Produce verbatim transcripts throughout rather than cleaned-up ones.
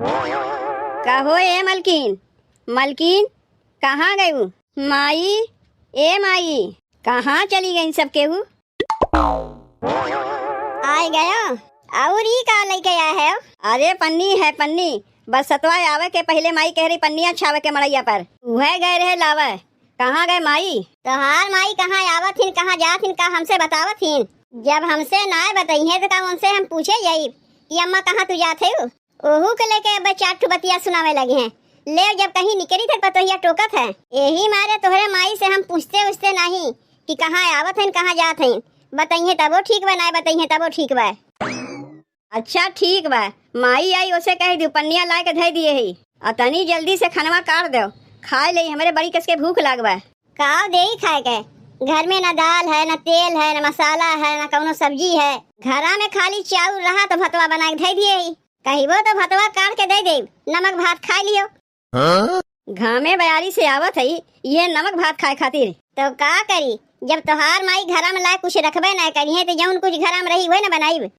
कहो ए मलकिन, मलकिन, कहाँ गयू? माई, ए माई, कहाँ चली गईं सब केहू? आइ गयो। अउर ई का लइके आए हो? अरे पन्नी है पन्नी, बरसतवा आवे के पहिले माई कह रही पन्निया छावे के मड़इया पर, उहे गए रहे लावे। कहाँ गए माई? तोहार माई कहाँ आवत हिन, कहाँ जात हिन, का हमसे बतावत हिन? जब हमसे नाय बतइहें त का उनसे हम पूछे जाइब कि अम्मा कहाँ तू जात हो? ओहू के लेके अब चार ठो बतिया सुनावे लगिहें। ले जब कहीं निकरी थे पतोहिया टोकत है, एही मारे तोहरे माई से हम पूछते उछते नाहीं कि कहाँ आवत हइन, कहाँ जात हइन। बतइहें तबो ठीक बा, नाय बतइहें तबो ठीक बा। अच्छा ठीक बा, माई आई ओसे कह दियो पन्निया लाए के धइ दिए ही। अ तनी जल्दी से खनवा काट देव, खाए लेई, हमरे बड़ी कस के भूख लाग बा। का देई खाए के? घर में ना दाल है, ना तेल है, ना मसाला है, ना कउनो सब्जी है। घरा में खाली चाउर रहा तो भतवा बनाए के धइ दिए ही। कहिबो तो भतवा काट के दइ देब, नमक भात खाए लियो। हाँ? घामे बयारी से आवत हई, ये नमक भात खाए खातिर। तो का करी, जब तोहार माई घरा में लाए कुछ रखबे ना करिहें, तो जउन कुछ घरा में रही, वही ना बनाइब।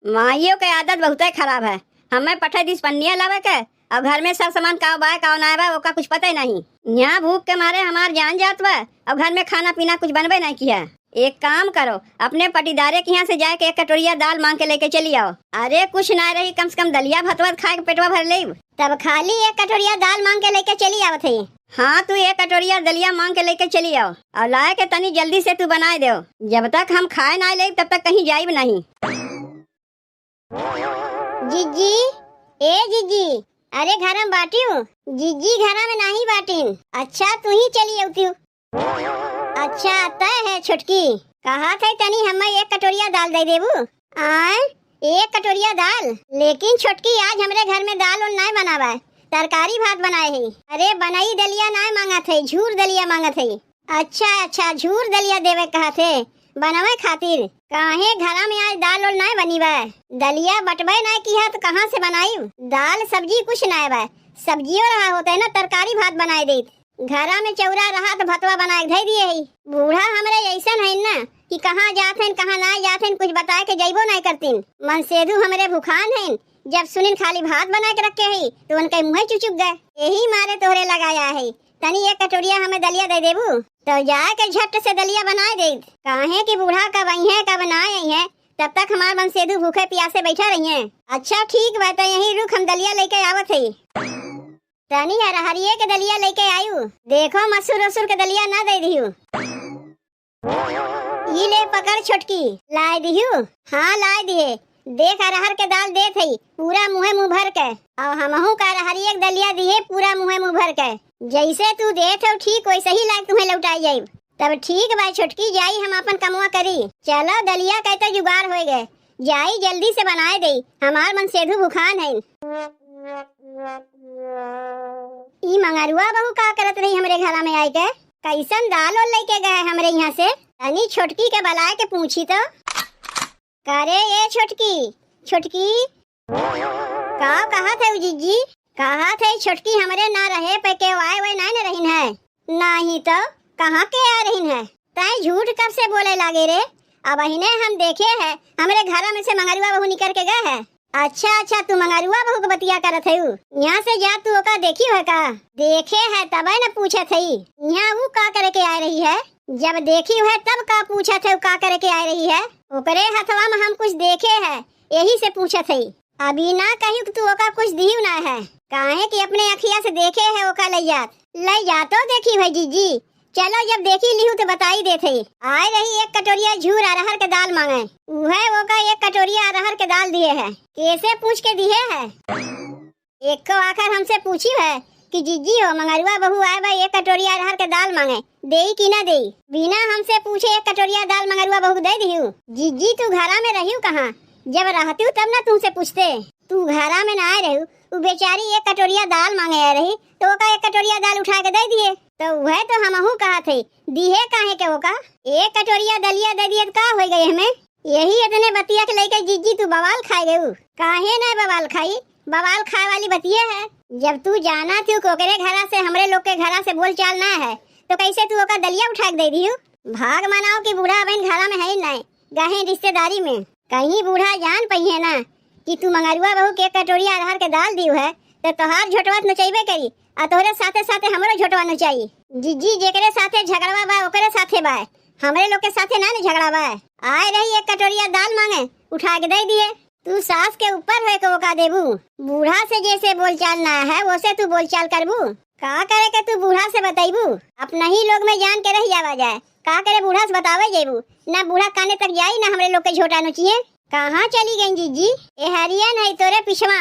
माइयो के आदत बहुते खराब है। हमें पठे दिस पन्निया लावे के, अउर घर में सब सामान काव बाय, काव नाय बाय, ओका कुछ पते नहीं। यहाँ भूख के मारे हमार जान जात बा, अउर घर में खाना पीना कुछ बनबे नहीं किया। एक काम करो, अपने पटीदारे के यहाँ से जाए के एक कटोरिया दाल मांग के लेके चली आओ। अरे कुछ ना रही, कम से कम दलिया भतवा खाए के पेटवा भर लेब। तब खाली एक कटोरिया दाल मांग के लेके चली आवत है। हाँ, तू एक कटोरिया दलिया मांग के लेके चली आओ अउर लाए के तनी जल्दी से तू बनाए देव। जब तक हम खाए ना लेब तब तक कहीं जाइब नहीं। जिज्जी, ए जिज्जी, अरे घरा में बाटिउ? जिज्जी घरा में नाही बाटिन। अच्छा, तू ही चली अउतिउ। अच्छा, तय है छोटकी। कहा थे तनी हमें एक कटोरिया दाल दे देबू। आय, एक कटोरिया दाल? लेकिन छोटकी, आज हमरे घर में दाल उल नाय बनावा, तरकारी भात बनाए है। अरे बनई दलिया नाय मांगत है, झूर दलिया मांगत है। अच्छा, अच्छा, झूर दलिया देवे कहा थे बनवे खातिर। काहे घरा में आज दाल उल नाय बनी बा? दलिया बटबे नाय किहा तो कहाँ से बनाई? दाल सब्जी कुछ नाय बा, सब्जियो रहा होते ना, तरकारी भात बनाए देत। घरा में चौरा रहा तो भतवा बनाए के धई दिए ही। बूढ़ा हमरे ऐसन है ना कि कहाँ जात हैं, कहाँ नाय जात हैं, कुछ बताए के जइबो नाय करतीन। मनसेधु हमरे भुखान हैं, जब सुनिन खाली भात बना के रखे ही तो उनके मुँहे चुचुक गए। यही मारे तोहरे लगाया है, तनी एक कटोरिया हमें दलिया दे देबू तो जाए के झट से दलिया बनाए दे। काहे कि बूढ़ा कब अइहें, कब ना अइहें, तब तक हमार मनसेधु भूखे प्यासे बैठा रहिहें। अच्छा ठीक बा, तो यहीं रुक, हम दलिया लेके आवत हई। तनी अरहरिये के दलिया लेके आयु। देखो, मसूर उसुर के दलिया ना दे दिहु। ई ले पकड़ छोटकी, लाए दिहु? हाँ, लाए दिहे। देख, अरहर के दाल देत हई, पूरा मुँहे मुँह भर के। अउर हमहू का अरहरिये के दलिया दिहे, पूरा मुँहे मुँह भर के। जैसे तू देत हो, ठीक वैसे ही लाए तुम्हें लौटाई जाइब। तब ठीक बा छोटकी, जाई हम आपन कमवा करी। चलो, दलिया के तो जुगाड़ होए गए, जाई जल्दी से बनाए देई, हमार मनसेधु भुखान है। ई मंगरुआ बहू का करत रही हमरे घरा में आए के? कैसन दाल ओल लेके गए हमरे यहाँ से? तनी छोटकी के बलाए के पूछी तो। करे ए छोटकी, छोटकी। का कहत है जिज्जी? कहत है छोटकी हमरे ना रहे पे के आए वै नाय न रहिन है। नाही तो कहाँ के आ रहिन है? तैं झूठ कब से बोले लागे रे? अबहिने हम देखे है, हमरे घरा में से मंगरुआ बहू निकर के गए है। अच्छा, अच्छा, तू मंगरुआ बहू के बतिया करत है? यहाँ से जा तू ओका देखी है का? देखे है तबे न पूछत है। यहाँ वो का करे के आए रही है? जब देखी है तब का पूछत है, का करे के आए रही है? ओकरे हथवा में हम कुछ देखे है, यही से पूछत है। अभी ना कही कि तू ओका कुछ दिहू ना है, काहे कि अपने अखिया से देखे है ओका लई जात। लई जा तो देखी है जीजी। चलो जब देखी लिहू तो बताई देत है। आए रही एक कटोरिया झूर अरहर के दाल मांगे, उहे ओका एक कटोरिया अरहर के दाल दिए है। कैसे पूछ के दिए है? एको आखर हमसे पूछी है कि जीजी हो मंगरुआ बहू आए बा एक कटोरिया अरहर के दाल मांगे, देई कि ना देई? बिना हमसे पूछे एक कटोरिया दाल मंगरुआ बहू के दे दिहू। जीजी तू घरा में रहियो कहाँ? जब रहतियो तब ना तुमसे पूछते। तू घरा में ना आए रहू, उ बेचारी एक कटोरिया दाल मांगे आए रही तो ओका एक कटोरिया दाल उठा के दे दिए। तो वह तो हमहू कहा थे, दिहे काहे के ओका? एक कटोरिया दलिया दे दिए तो का हो गए हमें? यही इतने बतिया के लेके जीजी तू बवाल खाए गयू। काहे ना बवाल खाई? बवाल खाए वाली बतिया है। जब तू जाना थी कि ओकरे घरा से हमरे लोग के घरा से बोलचाल ना है, तो कैसे तू ओका दलिया उठा के दे दिहू? भाग मनाओ कि बूढ़ा बहन घरा में है ही नहीं, गए हैं रिश्तेदारी में। कहीं बूढ़ा जान पइहे ना कि तू मंगरुआ बहू के एक कटोरिया अरहर के दाल दिउ है, तो तोहार झोटवा त नोचइबे करी, आ तोहरे साथे साथे हमरो झोटवा नोचाई। जिज्जी, जेकरे साथे झगड़वा बा, ओकरे साथे बा, हमरे लोग के साथे ना न झगड़ा बा। आए रही एक कटोरिया दाल मांगे, उठा के दे दिए। तू सास के ऊपर होए के ओका देबू? बूढ़ा से जैसे बोलचाल ना है, वैसे तू बोलचाल करबू? का करे के तू बूढ़ा से बतैबू? अपना ही लोग में जान के रह जावा जाए। का करे बूढ़ा से बतावे जेबू? ना बूढ़ा काने तक जाई, ना हमरे लोग के झोटा नोचिए। कहाँ चली गई जिज्जी? ए हरियन है तोरे पिछवा।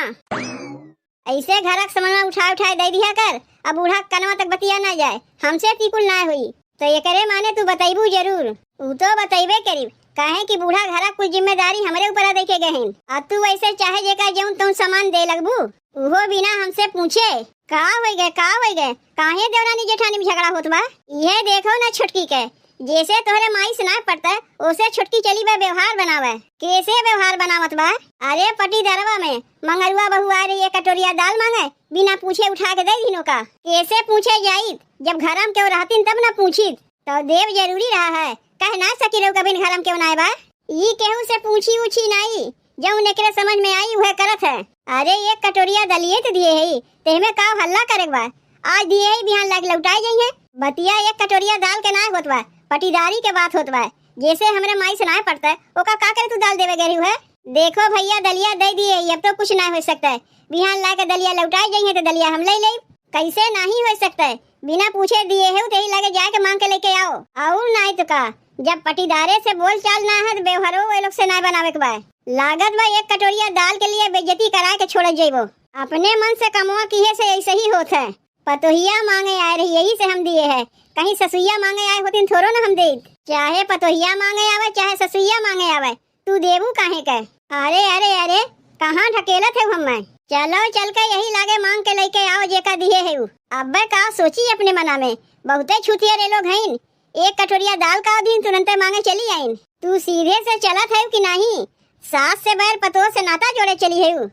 ऐसे घरक समनवा उठा उठाए दे दिया कर, अब बूढ़ा कनवा तक बतिया ना जाए, हमसे तिकुल ना होई। तो एकरे माने तू बतैबू जरूर। ऊ तो बतैबे करी, काहे कि बूढ़ा घरक कुल जिम्मेदारी हमरे ऊपर दे के गए हैं। आ तू वैसे चाहे जेका जौन तौन सामान दे लगबू, उहो बिना हमसे पूछे। का होई गए, का होई गए? काहे देवरानी जेठानी में झगड़ा होत बा? इहे देखो ना छोटकी के, जैसे तोहरे माई से ना पड़ता, ओसे छोटकी चली बा व्यवहार बनावे। कैसे व्यवहार बनावत बा? अरे पटीदारवा में मंगरुआ बहू आ रही है, कटोरिया दाल मांगे, बिना पूछे उठा के दे दीनो का। कैसे पूछे जाइत, जब घरम केहू रहतीन तब ना पूछित। तो देव जरूरी रहा है, कह ना सकी रहो कभी घरम केहू ना बा। ई केहू से पूछी उछी नाई, जौन एकरे समझ में आई उहे करत है। अरे एक कटोरिया दलिये त दिए है, तेमे का हल्ला करे के बा? आज दिए है, बिहान लाके लौटाए जाइए। बतिया एक कटोरिया दाल के ना होत बा, पटीदारी के बात होत बा। जैसे हमरे माई से ना पड़ता, ओका का करे तू दाल देवे गए रही है? देखो भैया, दलिया दे दिए, अब तो कुछ ना हो सकता है। बिहान लाके दलिया लौटाए जाइए तो दलिया हम ले लेब। कैसे नहीं हो सकता है? बिना पूछे दिए है, तेही लगे जाके मांग के लेके आओ। और नहीं तो का, जब पटीदारे से बोल चाल ना है तो व्यवहारो वो लोग से ना बनावे के बा। लागत बा एक कटोरिया दाल के लिए बेइज्जती करा के छोड़ जेबो। अपने मन से कमवा किहे से ऐसे ही होत है। पतोहिया मांगे आए रही, यही से हम दिए है। कहीं ससुइया मांगे आए होतीन थोड़ो ना हम देत। चाहे पतोहिया मांगे आवे, चाहे ससुइया मांगे आवे, तू देबू काहे के? अरे, अरे, अरे, कहाँ ढकेलत है हमें? चलो, चल के यही लागे मांग के लेके आओ, जेका दिए है उ। अब्बे का सोची अपने मना में, बहुते छुतिया रे लोग हईन। एक कटोरिया दाल का दिन तुरंते मांगे चली आइन। तू सीधे से चलत है कि नहीं? सास से बैर, पतोह से नाता जोड़े चली है उ।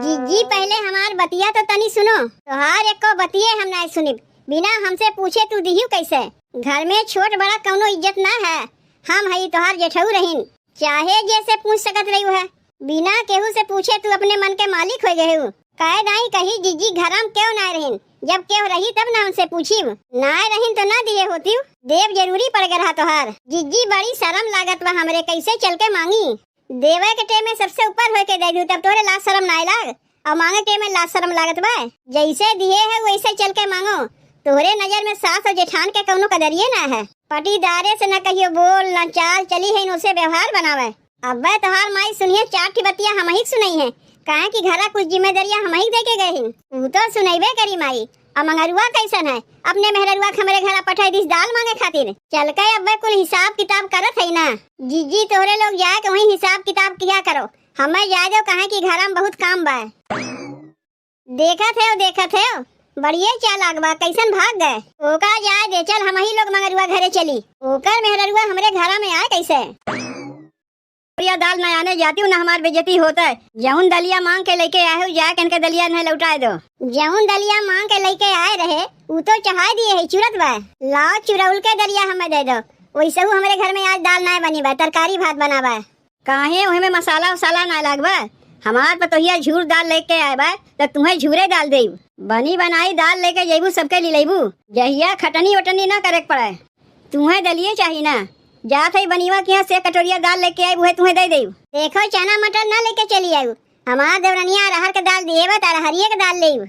जिज्जी, पहले हमार बतिया तो तनी सुनो। तोहार एको बतिये हम नाय सुनिब। बिना हमसे पूछे तू दिहू कैसे? घर में छोट बड़ा कौनो इज्जत ना है। हम हई तोहार जेठऊ रहीन। चाहे जे से पूछ सकत रही है। बिना केहू से पूछे तू अपने मन के मालिक हो गए हू। कहे नाई कही जिज्जी घरम केहू नाय रहीन। जब केहू रही तब ना हमसे पूछिब। नाय रहीन तो ना दिए होती। देव जरूरी पड़ गए रहा तोहार। जिज्जी बड़ी शर्म लागत बा हमरे, कैसे चल के मांगी? देवे के टेम में सबसे ऊपर होके दे दू, तब तोहरे लाज शरम नाय लाग, और मांगे के टेम में लाज शरम लागत बा। जैसे दिए है वैसे चल के मांगो। तोहरे नजर में सास और जेठान के कौनो कदरिये ना है। पटीदारे से न कहियो बोल, न चाल चली है, इनसे व्यवहार बनावे। अब्बे तोहार माई सुनिए चार ठी बतिया हमही के सुनई है, काहे कि घरा कुछ जिम्मेदारियां हमही के दे के गए हिन। ऊ तो सुनैबे करी माई, आ मंगरुआ कैसन है? अपने मेहररुआ के हमरे घरा पठाई दिस दाल मांगे खातिर। चल के अब्बे कुल हिसाब किताब करत है ना। जिज्जी तोहरे लोग जाए के वहीं हिसाब किताब किया करो, हमें जाए दो, काहे कि घरा में बहुत काम बा। देखत है, देखत है, बढ़िया चालाक बा, कैसन भाग गए। ओका जाए दे, चल हमही लोग मंगरुआ घरे चली। ओकर मेहररुआ हमरे घरा में आए कैसे? कटोरिया दाल न आने जाती हूँ, न हमार बेइज्जती होता है। जौन दलिया मांग के लेके आए हो, जाके इनके दलिया नहीं लौटाए दो। जौन दलिया मांग के लेके आए रहे, ऊ तो चढ़ाए दिए है, चुरत बा। लाओ चुरौल के दलिया हमें दे दो। वैसे हूँ हमरे घर में आज दाल ना बनी बा, तरकारी भात बना बा। काहे ओहे में मसाला वसाला ना लाग बा? हमार पतोहिया झूर दाल लेके आए बा, तो तुम्हें झूरे दाल देब। बनी बनाई दाल लेके जेबू, सबके लिए लेबू। जहिया खटनी वटनी ना करे के पड़े। तुम्हें दलिये चाही ना? जात है बनिवा के यहाँ से कटोरिया दाल लेके आई, उहे तुम्हें दे देब। देखो, चना मटर ना लेके चली आयु। हमार देवरनिया अरहर के दाल दिए बा, त अरहरिये के दाल लेब।